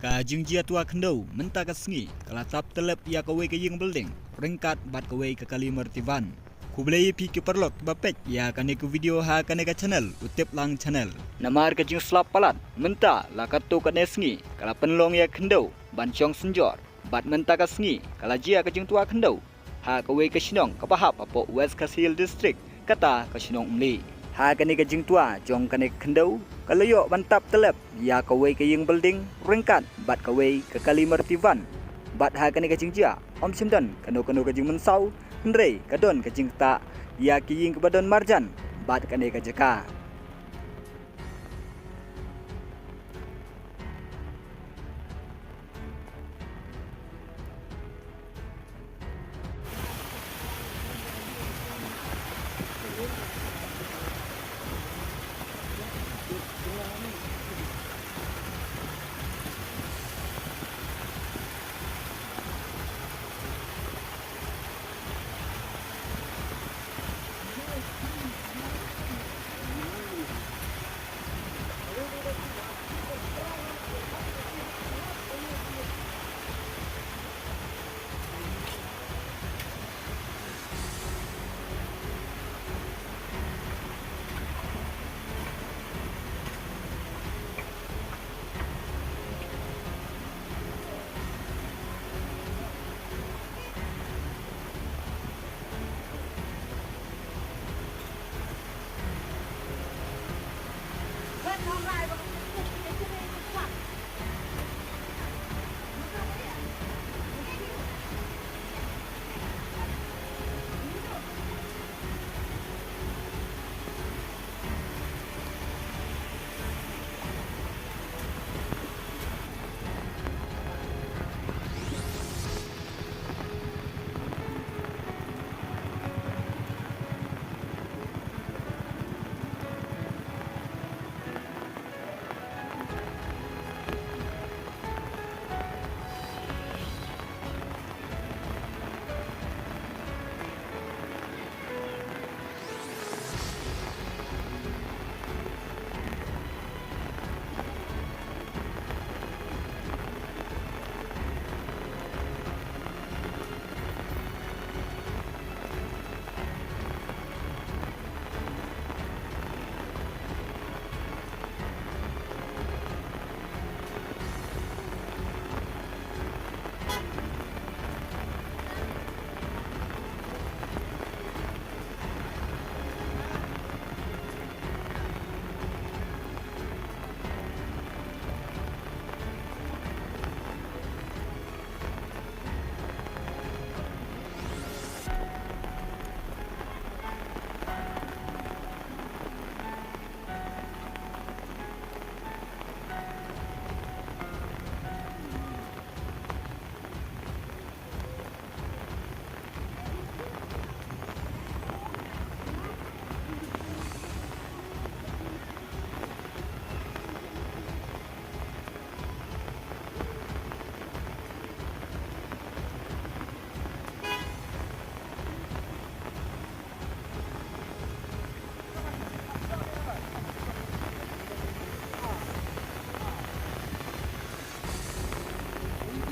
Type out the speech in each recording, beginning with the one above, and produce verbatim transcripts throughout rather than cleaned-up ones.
Ka jingjia twa khyndew mynta ka sngi ka la tap tylep ïa kawei ka ïing building ryngkat bad kawei ka kali martivan. Khublei ïa phi ki paralok ba peit ïa kane ka video ha kane ka channel, u Tip Lang Channel. Namar ka jingslap palat mynta la katto katne sngi ka la pynlong ïa khyndew ban shong synjor. Bad mynta ka sngi ka la jia ka jingtwa khyndew ha kawei ka shnong kaba hap hapoh West Khasi Hills District, kata ka shnong Umli. Ha kane ka jingtwa jong kane ka khyndew ka la ïoh ban tap tylep ïa kawei ka ïing building ryngkat bad kawei ka kali martivan. Bad ha kane ka jingjia ym shym don kano kano ka jingmynsaw, hynrei ka don ka jingktah ïa ki ïing kiba don marjan bad kane ka jaka.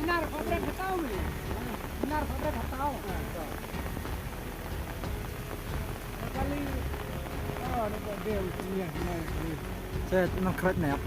Inar fabric hataw ni. Inar fabric hataw. Kali. Oh, ni ko dia ni ni. Set nang kret nep.